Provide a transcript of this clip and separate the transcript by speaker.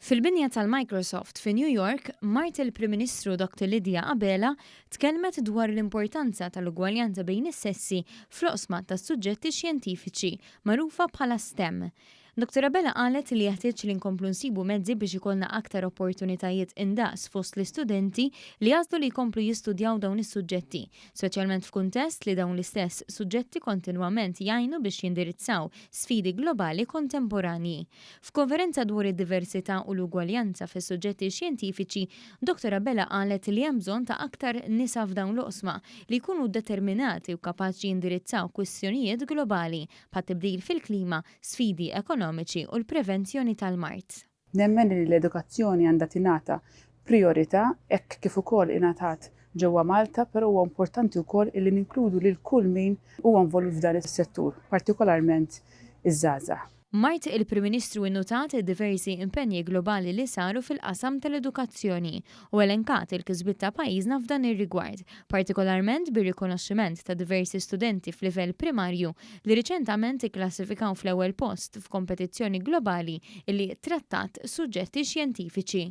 Speaker 1: Fil-binja tal-Microsoft fi New York, mart il-Prim Ministru Dr. Lydia Abela tkellmet dwar l-importanza tal-ugwaljanza bejn is-sessi fl-oqsma tas-suġġetti xjentifiċi, magħrufa bħala STEM. Dr. Abela qalet li jeħtieġ li nkomplu nsibu mezzi biex ikollna aktar opportunitajiet indaqs fost l-istudenti li jagħżlu li jkomplu jistudjaw dawn is-suġġetti, speċjalment f'kuntest li dawn l-istess suġġetti kontinwament jgħinu biex jindirizzaw sfidi globali kontemporanji. F'konferenza dwar id-diversità u l-ugwaljanza fis-suġġetti xjentifiċi, Dr. Abela qalet li hemm bżonn ta' aktar nisa f'dawn l-oqsma li jkunu determinati u kapaċi jindirizzaw kwistjonijiet globali bħat-tibdil fil-klima, sfidi ekonomiċi u l-prevenzjoni tal-mard.
Speaker 2: Nemmen li l-edukazzjoni għandha tingħata prijorità hekk kif ukoll ingħatat ġewwa Malta, però huwa importanti wkoll illi ninkludu lil kull min huwa involut f'dan is-settur, partikolarment iż-żgħażagħ.
Speaker 1: Mart il-Prim Ministru innutat diversi impenji globali li saru fil-qasam tal-edukazzjoni u elenkat il-kisbiet ta' pajjiżna f'dan ir-rigward, partikolarment bir-rikonoxximent ta' diversi studenti f'livell primarju li riċentament ikklassifikaw fl-ewwel post f'kompetizzjoni globali li trattat suġġetti xjentifiċi.